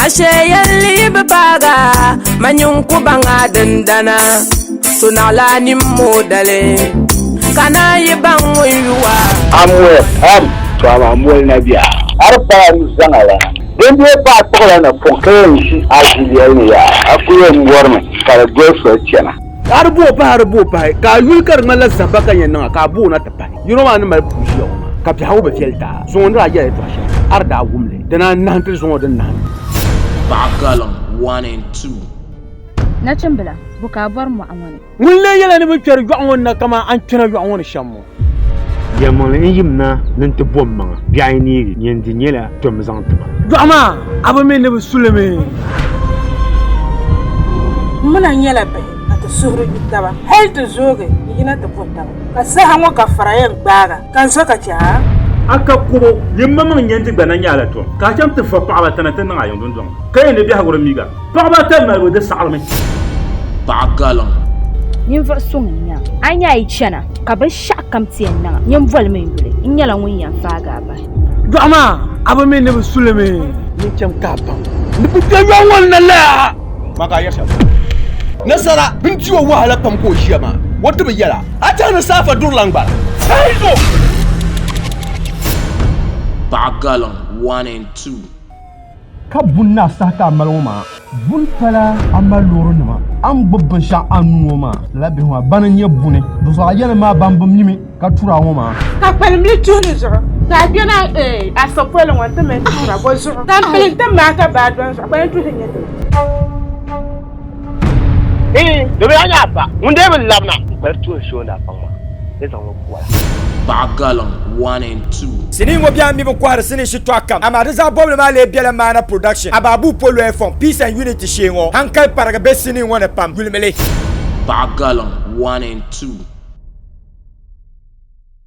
Ashe yɛlli yi bi paaga, ma nyin ku baŋ a dindana. So naɣila nimmoo dali, ka naan yi baŋ ŋun yu a. Amoya pam, to amaa moli na bia. A di paai n zaŋ a lana. Din bee paai kpuɣila napɔŋ ka yɛn ʒi a ʒilɛli ni yaa, a kul yɛn bɔrimi ka di doli soli chana. Ka a di booi pahi, a di booi pahi, ka a yuli ka di ŋmanila zamba ka yɛn niŋ a, ka a booi na ti pahi. Yino maa ni mali puu ʒiya ŋɔ maa, ka biɛhigu bi viɛli ti a. Zuŋɔ ni daa yɛla yɛtɔɣ shɛli, a di daa wum li, di naan nahim ti zuŋɔ din nahim. Baɣa galiŋ 1 and 2. Nachimbila, bo ka a bɔri mɔɣu ŋɔ ni? Ŋun lee yɛla ni bɛ kpɛri yɔɣu ŋɔ ni na kaman a ni kpɛna yɔɣu ŋɔ ni shɛm ŋɔ? Yɛlimaŋli n yim na ni n ti bo m maŋa, biɛɣu yi neegi, nyin di nyɛla tom zaŋ ti ma. Yɔɣu maa, a bi mi ni bɛ su li mi? M mini a nyɛla bihi ka ti suhuri yu taba, hal ti zoogi n-yina ti bo taba, ka saha ŋɔ ka fara yɛn gbaag a, ka n zo ka chɛ a. A ka kubu, yiŋmaŋmaŋ nya n-di gba na nyɛ a la tom, ka a chaŋ ti va paɣiba ata na ti niŋ a yiŋ dundɔŋ ni, ka yɛn di biɛhigu di miiga. Paɣiba ata malibu di saɣirimi. Paɣa galiŋ. Ninvuɣ suŋ n-nyɛ a. A ni nya a yi chana ka binshɛɣu kam ti yɛn niŋ a, nyin bolimi n yuli, n nyɛla ŋun yɛn faag a bahi. Yɔɣu maa, a bi mi ni bɛ su li mi? Nyin cham ka a baŋ ni bɛ kpe yɔɣu ŋɔ ni na laa. Maa ka a yɛri shɛm. Nasara bini di o wahala pam ka o ʒiya maa, o ti bi yɛla, A tɛhi ni saafa durila n-gbara? Haizo! Paɣa galiŋ 1 and 2. Ka buni ni a saha ka a mali ŋɔ maa, buni pala a mali loorinima, a ni gbubi binshɛɣu a nuu ŋɔ maa, lala bihi maa bana n-nyɛ buni. Di zuɣu a yɛli maa ban bi mimi ka tura ŋɔ maa. Ka kpalimli tuhi ni zuɣu ka a kpɛna asopoli ŋɔ nti mali tuhira bɔ zuɣu? Ka m pili nti maai ka baai dɔni zuɣu kpalim tuhi nyɛ dini? Iin, domin a nyɛ a ba ŋun dee bi labina. N kpali tuhi sooni a paŋ maa ni zaŋ li gola. Paɣa galiŋ 1 and 2. Sinii ŋɔ bɛha mi bi kɔhiri sinii shitɔɣu kam, amaa di zaɣ bɔbili maa lee bela Maana Production, Abaabuu Poloya fɔŋ, Peace and Unity shee ŋɔ. Hankali parigi be sinii ŋɔ ni pam, yulimi li. Paɣa galiŋ 1 and 2.